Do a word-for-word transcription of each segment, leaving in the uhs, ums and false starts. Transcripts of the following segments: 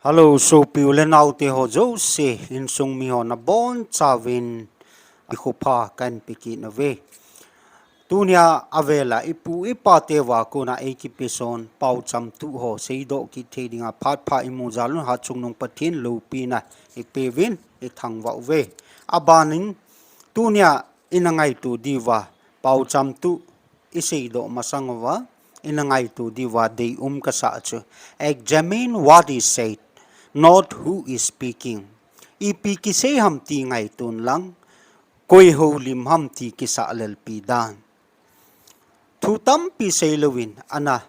Hello, sopi u le naote ho jouse, insung mi ho nabonchauvin, nikho pha kahin pe kit nauve. Tunia avela ipu ipa teu a kona eikipeson, paocham tuh ho seidoh kit thei dinga phat pha imu jal un hatchungnung Pathen loupina ipeuvin, ithangvah uve. Abanin, tunia ina ngaito diuva, paocham tuh iseidoh masang uva, ina ngaito diuva deium kasah chu. Examine what is said, not who is speaking. Ipi kisei ham ti ngaiton lang, koi houlim ham ti kisahlelpi dan. Thu tampi seilouvin ana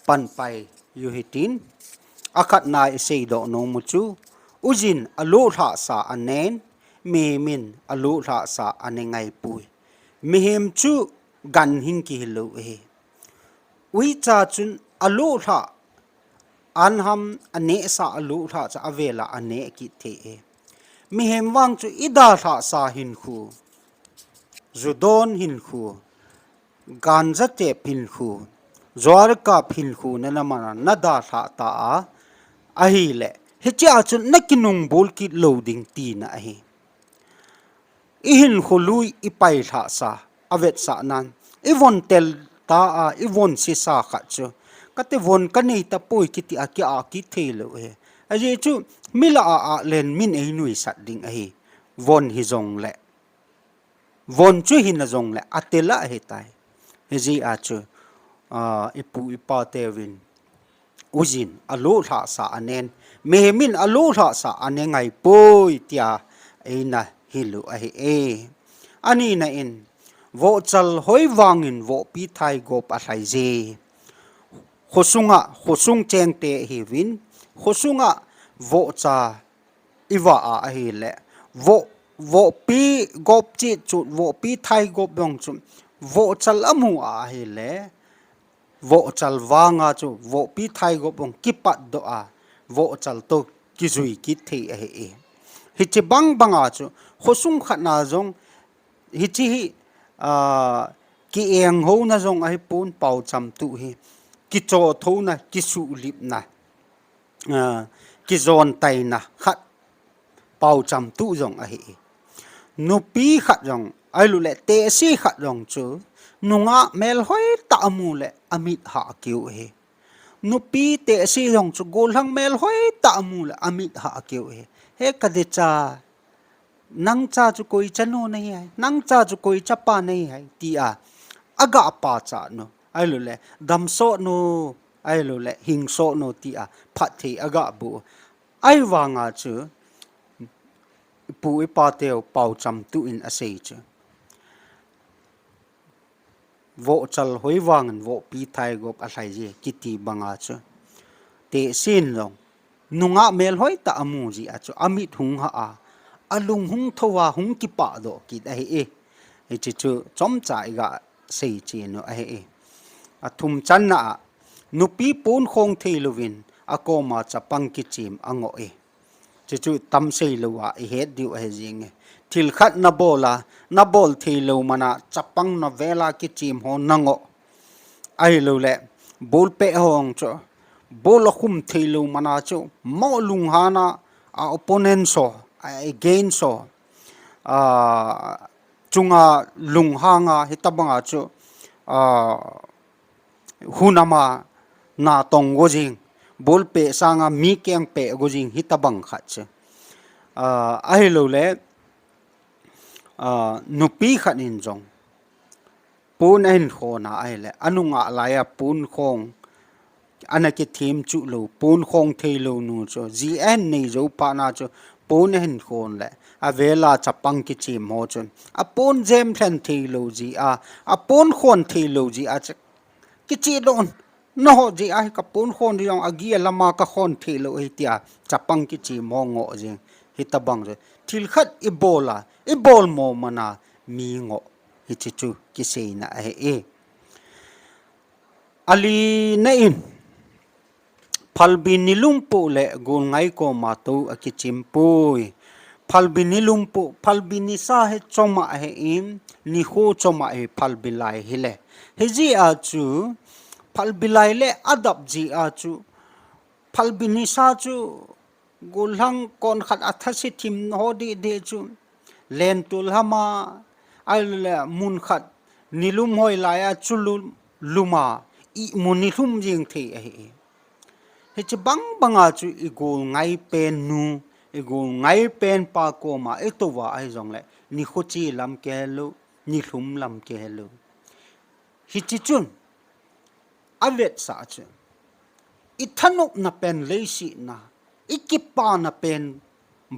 panpai u hitin, akhatna iseidoh nom u chu, ujin alohlhahsa anen, mihemin alohlhahsa ane ngaipoi. Mihem chu ganhing kihilou ahi. Uicha chun alohlhah, anham anehsa alohlhah chu avela aneh kit thei e. Mihem vang chu idalhahsa hinkho, ju don hinkho, ganja tep hinkho, juakap hinkho nana mana nadalhah ta a, ahile, hichea chun nakinungbol kit lou ding tina ahi. Ihinkho lui ipailhahsa, avetsahnan, ivon tel ta a, ivon sesa khat chu, kati von kanei tapoi kiti a kia kit theilou ahi. Ajeh chu, mi lah a alen min einuisat ding ahi. Von hijongle, von chu hina jongle, atel ahitai. Hijeh a chu, ipu ipa teuvin, ujin alohlhahsa anen, mihemin alohlhahsa ane ngaipoi tia eina hilu ahi e. Anina in, vohchal hoi vangin vohpi thaigop alhaije. Khosunga, khosung chengte hiuvin, khosunga vohcha ivah a ahile, voh, vohpi gop cheh chu, vohpi thaigop jong chu, vohchal amu a ahile, vohchal vanga chu, vohpi thaigop jong kipatdoh a, vohchal toh kijui kit thei ahi e. Hiche bang banga chu, khosung khatna jong, hiche hi, kienghouna jong ahipon paocham tuh hi, kichothouna, kisuhlipna, kijontaina khat paocham tuh jong ahi e. Nupi khat jong, ahiloule tehse khat jong chu, nungah melhoi tah amu le amit hah keu ahi. Nupi tehse jong chu gollhang melhoi tah amu le amit hah keu ahi. He kadecha, nang cha chu koi chanu nahi ham, nang cha chu koi chapa nahi ham tia, agah pachat nu, ahiloule damsot nu, ahiloule hingsot nu tia phatthei agah boh. Ahivanga chu, ipu ipa teu paocham tuh in asei chu, vohchal hoi vangin vohpi thaigop alhaije kiti banga chu, tehsen jong, nungah melhoi tah amu jeh a chu, amit hung hah a, alung hung thou a, hung kipahdoh kit ahi e. Hiche chu chomcha iga seichen u ahi e. Athum channa a, nupi ponkhong theilouvin akoma chapang kichem angoh e. Chuchu tamseilou a ihet diu ahi jenge. Thil khat nabol a, nabol theilou mana chapang navela kichem ho nangoh. Ahiloule, bolpeh ho chu, bol akhum theilou mana chu, mo lunghanga, a opponent ho, a against ho, chunga lunghanga hitobanga chu, hunama natong go jing, bolpeh sanga mi kengpeh go jing hitobang khat chu. Ahiloule, nupi khat in jong pon ahin khon a ahile, anungah laiya ponkhong, ana kithem chuh lou, ponkhong theilou nu chu, ji ahin nei jou phatna chu, pon ahin khon le, avela chapang kichem ho chun, apon jemlhen theilou jeh a, apon khon theilou jeh a chu, kichehdoh un, naho jeh a hi kapon khon ding jong agi a lama kakhon theilou ahi tia, chapang kichem ho ngoh jeng, hitobang chu, thil khat ibol a, ibol mo mana mi ngoh, hiche chu kiseina ahi e. Alina in, phalbi nilum poh le golngai koma tou akichim poi. Phalbi nilum poh, phalbi nisa hi chomma ahin, nikho chomma hi phalbi lai hile. Hijeh a chu, phalbi lai le adap jeh a chu, Phalbi nisa chu gollhang kon khat a thase thim ho deh deh chu lentol hama, ahilou le mun khat nilum hoi lai a chu lum, lum a, ihmu nilum jing thei ahi. Hiche bang banga chu i gol ngai pen nu, i gol ngai pen pa koma i tou va ahi jongle, nikho che lam kihe lou, nilum lam kihe lou. Hiche chun, avetsah chu, i thanopna pen leiset na, i kipana pen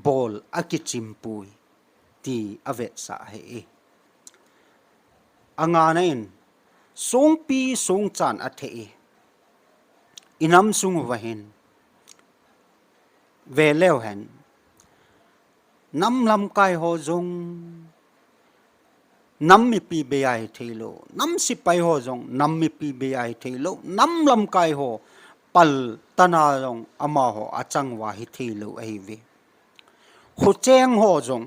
bol a kichim poi, ti avetsah ahi. Angana in, songpi songchan athe e, i nam sung uva hin, ve leu hen, nam lamkai ho jong nam mipi bei a hithei lou, nam sepai ho jong nam mipi bei a hithei lou, nam lamkai ho pal tana jong amaho achang uva hithei lou ahi ve. Khocheng ho jong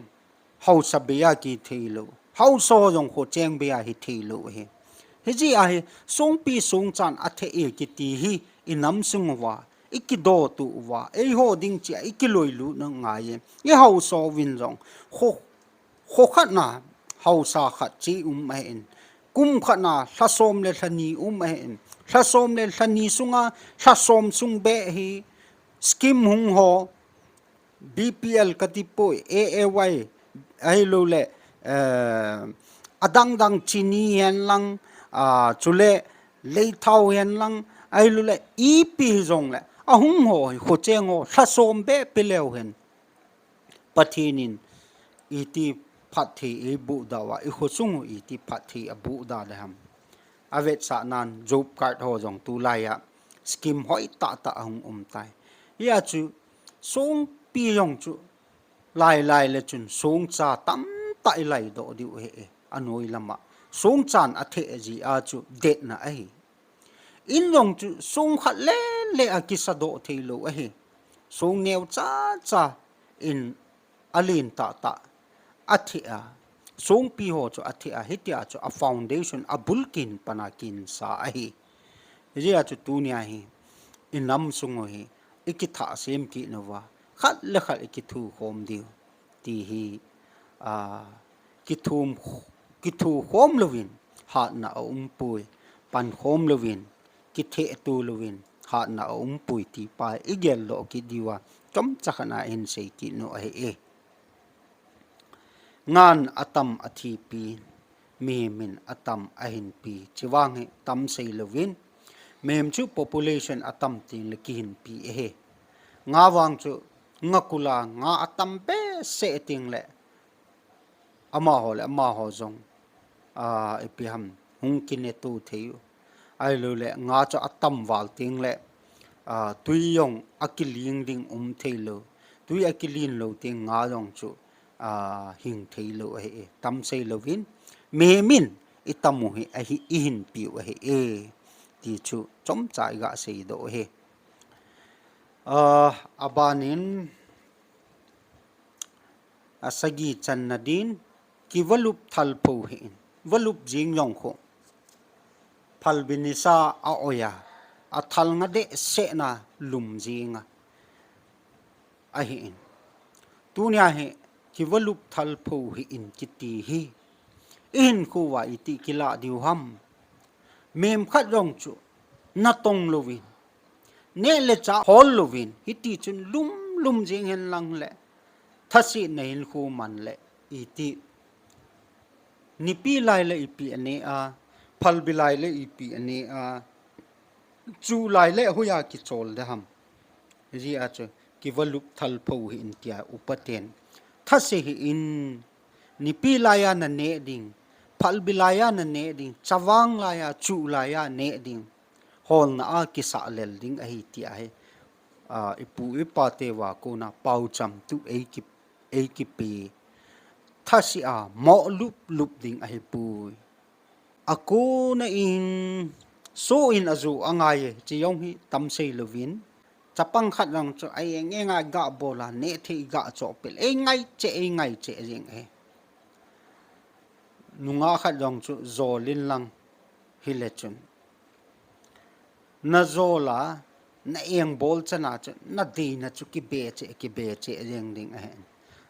haosa bei a kithei lou, haosa ho jong khocheng bei a hithei lou ahi. Hijeh a hi, songpi songchan athe e kiti hi, i nam sung uva, i kidoh tu uva, eiho ding cheh a i kiloilut na ngai e. I haosa uvin jong, kho, kho khat na haosa khat cheh um ahin, kum khat na lha som le lha ni um ahin, lha som le lha ni sunga lha som sung beh hi scheme hung ho, B P L kati poi, A A Y, ahilou le, eh, adang dang chini hen lang, ah, chule leithao hen lang, ahilou le ipi hijongle, ahung ho hi, khocheng ho, lha som beh pe leu hen, Pathen in iti phatthei eiboh da uva, i khosung u iti phatthei aboh da le ham. Avetsah nan job card ho jong tulai a scheme hoi tah tah ahung um tai. Hia chu songpi jong chu lai lai le chun songcha tamtah i laidoh diu ahi e, anoi lama. Songchan athe jeh a chu detna ahi. In jong chu song khat le le a kisadoh thei lou ahi. Song neo cha cha in alen tah tah athe a, songpi ho chu athe a, hitia chu a foundation, abul kihin pan a kihin sa ahi. Hijeh a chu tunia hi, i nam sung u hi, i kithah sem kit nauva, khat le khat i kithu khom diu, ti hi, a, kithum, kithu khom louvin, hatna aum poi, pan khom louvin, kithe tu louvin, hatna aum poi ti pa i geldoh kit diuva, chomcha khat na hin sei kit nu ahi e. Ngan atam athipi, mihem in atam ahinpi, chuvang hi tam sei louvin, mihem chu population atam teng le kihinpi ahi. Nga vang chu, nga kul a, nga atam behseh teng le, amaho le amaho jong, a, ipi ham, hung kine tu thei u. Ahilou le, nga chu atam val teng le, a, tui jong akiling ding um thei lou. Tui akilin lou teng nga jong chu, a, hing thei lou ahi e. Tam sei louvin, mihem in i tam u hi, ahi, i hinpi u ahi e. Ti chu, chomcha i ga seidoh u ahi. A, aban in, asagi channa din, kivalup thalpho hih in, valup jing jong khu, phalbi nisa a oi a, athal nga dehseh na lum jing a, ahi in. Tunia hi, kivalup thalpho hih in kiti hi, i hinkho uva iti kilah diu ham. Mihem khat jong chu, natong louvin, neh le chah hol louvin, hiti chun lum lum jing hen lang le, thasetna hinkho man le, iti. Nipi lai le ipi ane a, phalbi lai le ipi ane a, chu lai le hoiya kichol de ham. Hijeh a chu, kivalup thalpho hih in tia upa ten. Thase hih in, nipi laiya naneh ding, phalbi laiya naneh ding, chavang laiya, chu laiya neh ding, holna a kisah lel ding ahi tia hi, a, ipu ipa te uva kona paocham tu eiki, eikipe. Thase a, moh lup lup ding ahipoi. Akona in, soh in ajo angai e, chi jong hi tam sei louvin. Chapang khat jong chu, ai eng eng a ga bol a, neh thei ga choh pel. Ei ngai cheh, ei ngai cheh jing e. Nungah khat jong chu, jol in lang hile chun. Najol a, na engbol chana chu, na deina chu kibe cheh, kibe cheh jeng ding ahin.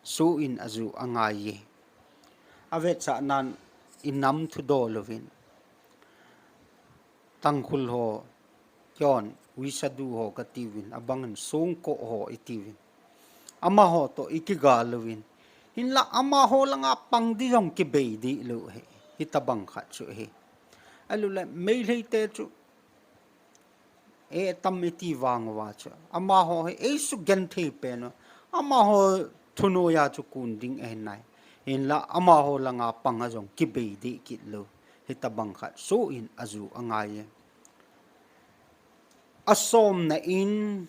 Soh in aju angai e. Avetsahnan i nam thudoh louvin. Tangkhul ho, kion, Uisadu ho katiuvin, abangin Songko ho itiuvin. Amaho toh i kigal louvin. Hinla amaho langa pang di jong kibei di lou ahi. Hitabang khat chu ahi. Ahilouleh, Meitei te chu, e tam iti vang uva chu. Amaho hi, ei sugenthei pen u. Amaho thunoiya chu kun ding ahi nai. Hinla, amaho langa pang a jong kibei di kit lou. Hitabang khat, soh in aju angai e. Asomna in,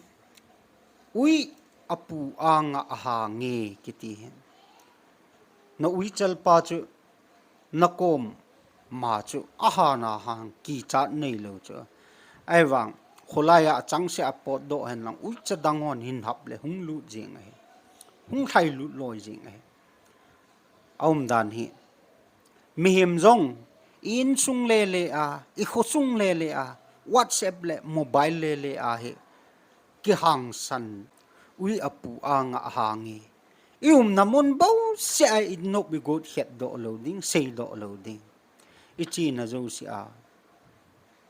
Ui apu anga ahang e kiti hin. Na uichal pa chu, na kom ma chu, ahana hang kichat neilou chu. Ahivang, kholai a achangseh a potdoh henlang, uicha dang hon hin hap le hung lut jeng ahi. Hung lhai lut loi jeng ahi. Aumdan hi. Mihem jong, i insung lele a, i khosung lele a, WhatsApp le mobile lele a hi. Kihangsan, Ui apu anga ahang e. I umna mun bouseh a i nop i got khetdoh lou ding, seidoh lou ding. I chena jousea,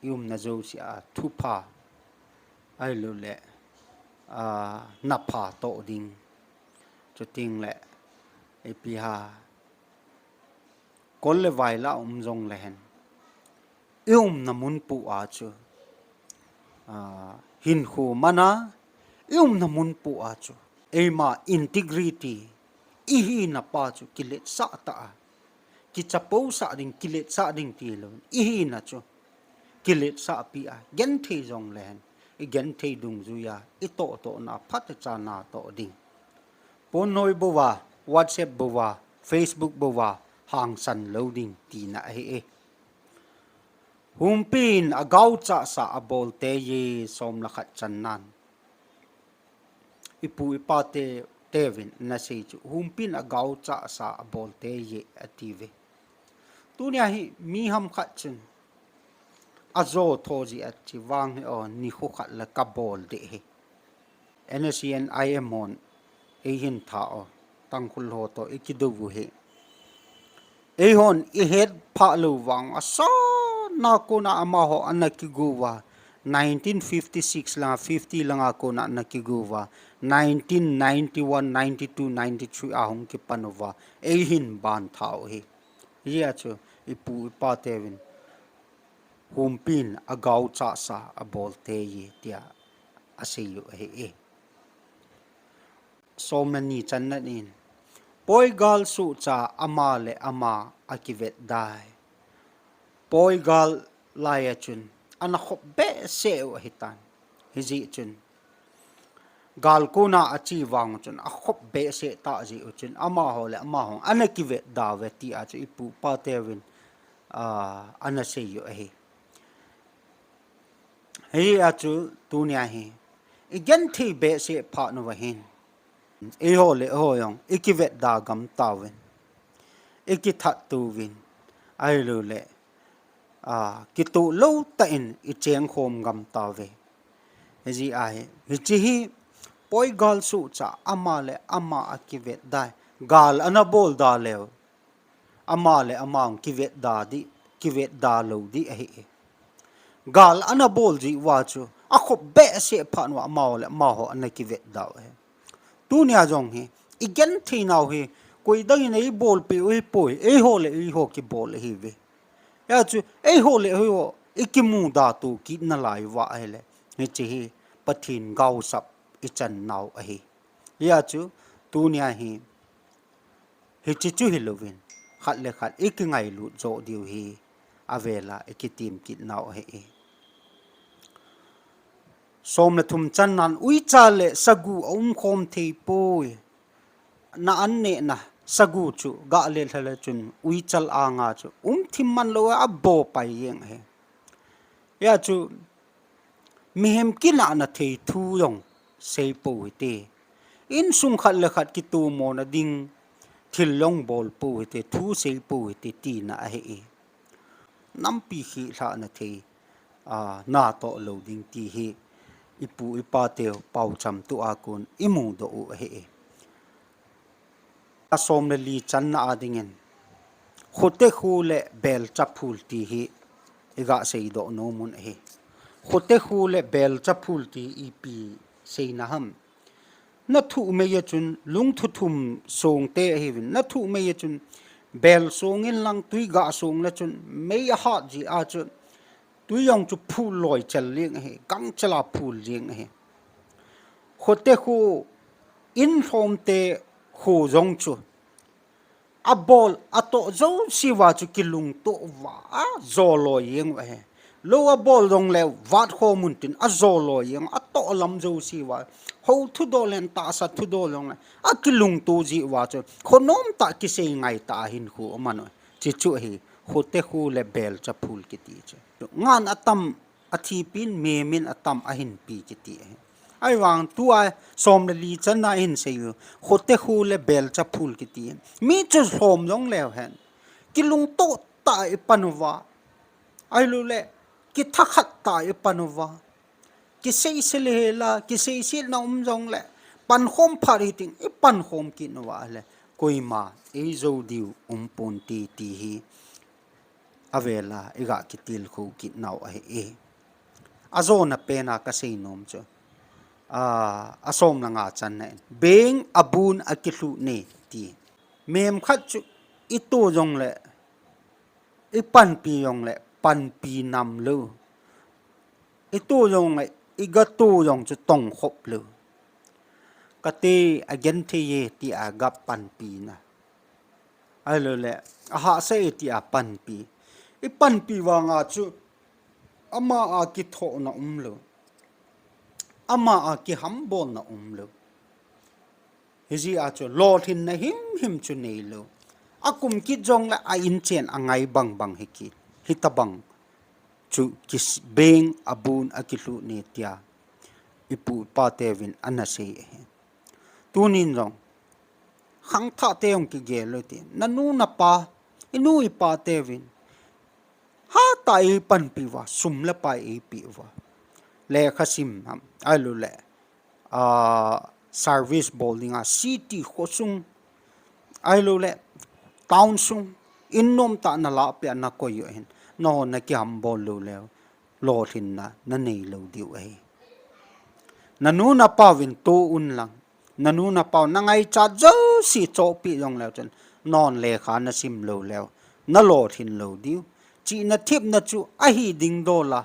i umna jousea, thupha. Ahilouleh, a, napha toh ding. Chuteng le, ipi ham. Kol le vai la um jongle hen. I umna mun pu a chu. A, hinkho mana, i umna mun pu a chu. Eima integrity, i hina pa chu kiletsah tah a. Kichapousah ding, kiletsah ding tilou. I hina chu. Kiletsahpi a. Genthei jongle hen. I genthei dungjuiya. I tohtohna phatechan natoh ding. Ponnoi bouva, WhatsApp bouva, Facebook bouva, hangsan lou ding tina ahi e. Humpin agaochahsa abol tei e, som le khat channan. Ipu ipa te, teuvin ana sei chu, humpin agaochahsa abol tei e, atiuve. Tunia hi mi hamkhat chun, ajo tho ji achi vang hi o, nikho khat le kabol ding ahi. N S C N I M hon, eihin tha o, Tangkhul ho toh, i kidou u hi. Eihon, i hetphah lou vang, asana kona amaho ana kigo uva, nineteen fifty-six langa, fifty langa kona ana kigo uva, nineteen ninety-one, ninety-two, ninety-three ahung kipan uva, eihin ban tha u hi. Hijeh a chu, ipu ipa teuvin, humpin agaochahsa abol tei e, tia asei u ahi e. Som le ni channan in, poigal suhcha ama le ama akivet dai. Poigal laiya chun, ana khop behseh u ahitan. Hijeh chun, gal kona achi vang chun, akhop behseh tah jeh u chun, amaho le amaho, ana kivet da uve tia chu ipu ipa teuvin, a, ana sei u ahi. Hijeh a chu tunia hi, i genthei behseh phat uva hin. Eiho le eiho jong, i kivet da gam tauvin. I kithat uvin. Ahilouleh, a, kitoh lou tah in i chengkhom gam tauve. Hijeh a hi, hiche hi, poigal suhcha ama le ama akivet dai. Gal ana bol da leu. Ama le ama kivet da ding, kivet da lou ding ahi e. Gal ana bol jeh uva chu, akhop behseh phat uva amaho le amaho ana kivet da u ahi. Tunia jong hi, i genthei nau hi, koi dang in eibolpeh u ahipoi, eiho le eiho kibol ahiuve. Hijeh a chu, eiho le eiho, i kimuda to kit nalai uva ahile, hiche hi, Pathen gaosap i chan nau ahi. Hijeh a chu, tunia hi, hiche chu hilouvin, khat le khat i kingailut joh diu hi, avela i kitim kit nau ahi e. Som le thum channan uicha le sagu aumkhom thei poi. Na an nehna sagu chu gah le lha le chun uichal anga chu um thim man lou a, abo pai jeng ahi. Hijeh a chu mihem kinahna thei thu jong sei pou hite. Insung khat le khat kitomona ding thil jong bol pou hite, thu sei pou hite tina ahi e. Nampi khilhahna thei, a, natoh lou ding ti hi, ipu ipa teu pau cham tu a kon imu doh u ahi. A som le li channa a dingin, khote khu le belcha phul ti hi iga seidoh nom un ahi. Khote khu le belcha phul ti ipi seina ham? Na thuh mei a chun lungthu thum song te ahiuvin, na thuh mei a chun bel song in lang tui ga song le chun mei a hat ji a chun tui jong chu phul loi chel jeng ahi, gang chel a phul jeng ahi. Khote khu in lhom te khu jong chu abol atoh jouse uva chu kilungto uva ajo loi jeng u ahi. Lou abol jong le vat khom un tin ajo loi jeng, atoh lam jouse uva. Hou thudoh le tahsa thudoh jong le akilungto ji uva chu khonom tah kisei ngai tah a hinkho aman u. Chi chu ahi, khote khu le belcha phul kiti chu. Ngan atam athipin, memin atam ahinpi kiti ahi. Ahivang tua som le li channa in sei u, khote khu le belcha phul kiti. Mi chu lhom jong leu hen, kilungto tah a ipan uva, ahilou le kithakhat tah a ipan uva, kisei se le hela, kisei se na um jong le pankhom phat hitin ipankhom kit uva le koima eijo diu umpon ti ti hi avela iga kitilkhou kit nau ahi. Ajona pena kasei nom chu, a, asom le nga channa in, beng abun akilhuh ne ti. Mem khat chu ito jong le ipanpi jong le panpi nam lou, ito jong le igato jong chu tongkhop lou. Kate agenthei e ti aga panpi na, ahilou le ahahsa e ti a panpi. Ipanpi vanga chu ama a kithohna umlou, ama a kihambolna umlou. Hijeh a chu lolhinna himhim chu neilou. Akum kit jong le a inchen angai bangbang hikit, hitobang chu kibeng abun akilhuh ne tia ipu ipa teuvin ana sei ahi. Tunin jong khangthah te jong kigel u hite, nanu napa, inu ipa teuvin hatah a eipanpi uva, sum le pai eipeh uva, lekha sim ham, ahilou le service bol dinga city khosung, ahilou le town sung, in nomtah a nalahpeh a nakoi u ahin, nangho nakihambol lou leu lolhinna naneilou diu ahi. Nanu napauvin to unlang, nanu napau nangaichat jouse chohpeh jongleu chun, nangho lekha nasim lou leu nalolhin lou diu. Chihna thepna chu ahi ding dola,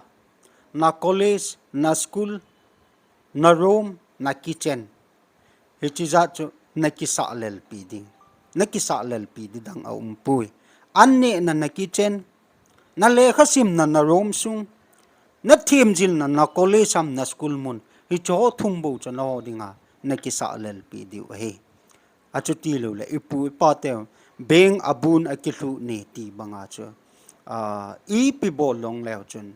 na college, na school, na room, na kitchen, hiche jat chu nakisahlelpi ding, nakisahlelpi ding dang aumpoi. An nehna na kitchen, nalekha simna na room sung, nathemjilna na college ham na school mun, hicheho thum bou chu nangho dinga nakisahlelpi diu ahi. Achuti loule ipu ipa teu, beng abun akilhuh ne ti banga chu, ipi bol jongleu chun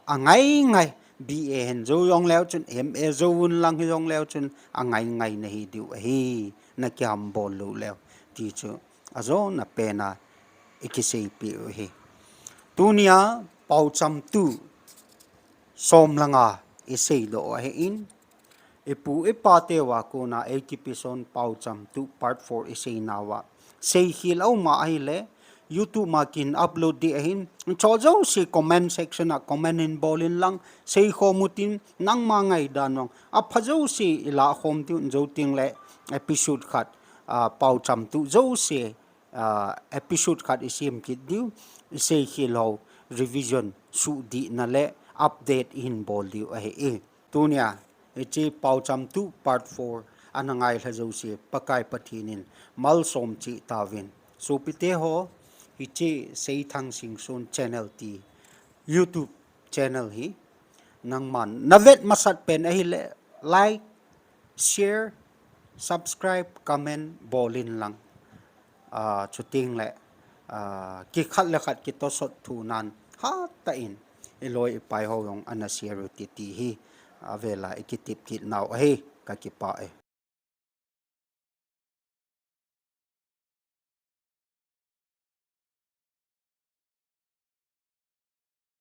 angai ngai, B A hin jou jongleu chun, M A jou unlang hijongleu chun angai ngai nahi diu ahi, nakihambol louleu, ti chu ajona pena ikiseipeh u ahi. Tunia paochamtuh som le nga iseidoh u ahin, ipu ipa teuva kona eikipehson paochamtuh part four iseinauva seikhel auma ahile, YouTube ma kin upload ding ahin, chujou jouse comment section a comment hin bol inlang, seikhom utin, nangma ngaidan jong apha jouse ilahkhom diu, jou tengle episode khat, paochamtuh jouse episode khat isem kit diu, iseikhel ho revision suhdihna le update ihin bol diu ahi. Tunia hiche paochamtuh part four ana ngailha jouse Pakai Pathen in malsom cheh tauvin. Sopite ho, hiche Seithang Singson channel ti YouTube channel hi nangman navet masat pen ahile like, share, subscribe, comment bol inlang, chutengle kikhat le khat kitosot thunan hatah in iloi ipai ho jong ana share u hite ti hi avela ikitep kit nau ahi, kakipah e.